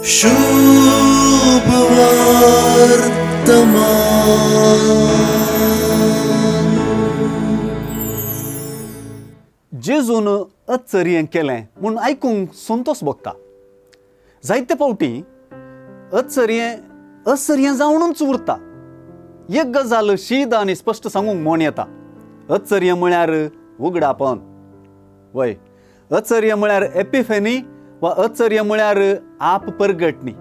शुभ वर्तमान. जेजून अचर्यें केलें म्हूण आयकूंक संतोश भोगता. जायते फावटी अचर्यें अचर्यें जावनूच उरता. एक गजाल शीद आनी स्पश्ट सांगूंक म्हण येता, अचर्य म्हळ्यार उगडापण. वय, अचर्य म्हळ्यार एपिफेनी वा अचर्य म्हळ्यार आप परगटणी.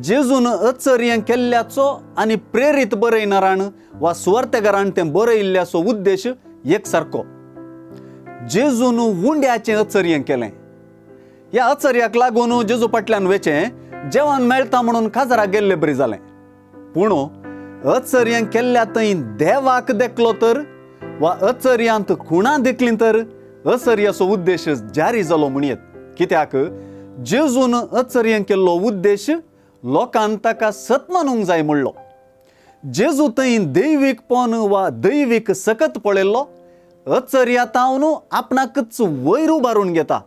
जेजून अचर्य केल्ल्याचो आनी प्रेरीत बरयणारान वा सुवार्तेगारान तें बरयिल्ल्याचो उद्देश एक सारको. जेजून उंड्याचें अचर्य केलें. ह्या अचर्याक लागून जेजू फाटल्यान वेचें जेवण मेळटा म्हणून काजाराक गेल्ले बरी जालें. पूण अचर्य केल्ल्या थंय देवाक देखलो तर वा अचर्यांत खुणां देखलीं तर अचर्याचो उद्देश जारी जालो म्हणयेत. कित्याक जेजून अचर्य केल्लो उद्देश लोकान ताका सत मानूंक जाय म्हणलो. जेजू थंय दैवीकपण वा दैवीक सकत पळयल्लो अचर्या तावन आपणाकच वयर उबारून घेता.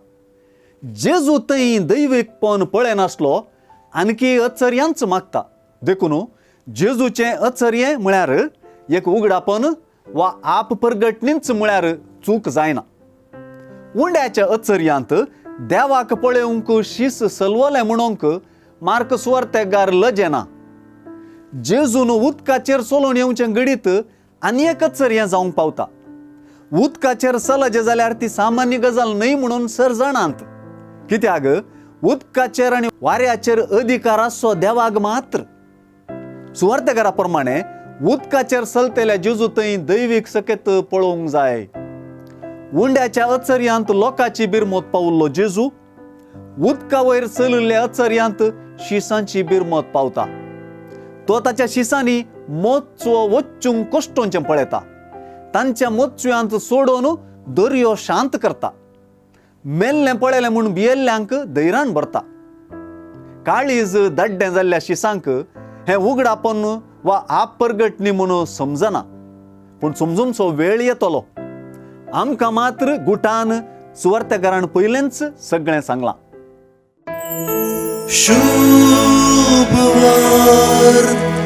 जेजू थंय दैवीकपण पळयनासलो आणकी अचर्यांच मागता. देखून जेजूचें अचर्य म्हळ्यार एक उगडापण वा आप परगटणीच म्हळ्यार चूक जायना. उंड्याच्या अचर्यांत देवाक पळोवंक शीस सलवलें म्हणूंक मार्क सुवार्तेगार लजेना. जेजून उदकाचेर चलोवन येवचें घडीत आनी एक अचर्य जावंक पावता. उदकाचेर चलचें जाल्यार ती सामान्य गजाल न्हय म्हणून सर जाणांत. कित्याक उदकाचेर आनी वाऱ्याचेर अधिकार आसचो देवाक मात्र. सुवार्तेगारा प्रमाणे उदकाचेर चलतल्या जेजू थंय दैवीक सकेत पळोवंक जाय. उंड्याच्या अचर्यांत लोकांची बिरमत पावल्लो जेजू उदका वयर चलिल्ल्या अचर्यांत शिसांची बिरमत पावता. तो ताच्या शिसांनी मोचो वच्चूंक कश्टोंचें पळयता. तांच्या मोचव्यांत सोडोवन दर्यो शांत करता. मेल्लें पळयलें म्हूण भियेल्ल्यांक धैर्यान भरता. काळीज दड्डें जाल्ल्या शिसांक हें उगडापण वा आप परगटणी म्हूण समजना, पूण समजूनचो वेळ येतलो. आमकां मात्र गुटान सुवार्तेकारान पयलेंच सगळें सांगलां. शुभ वर्तमान.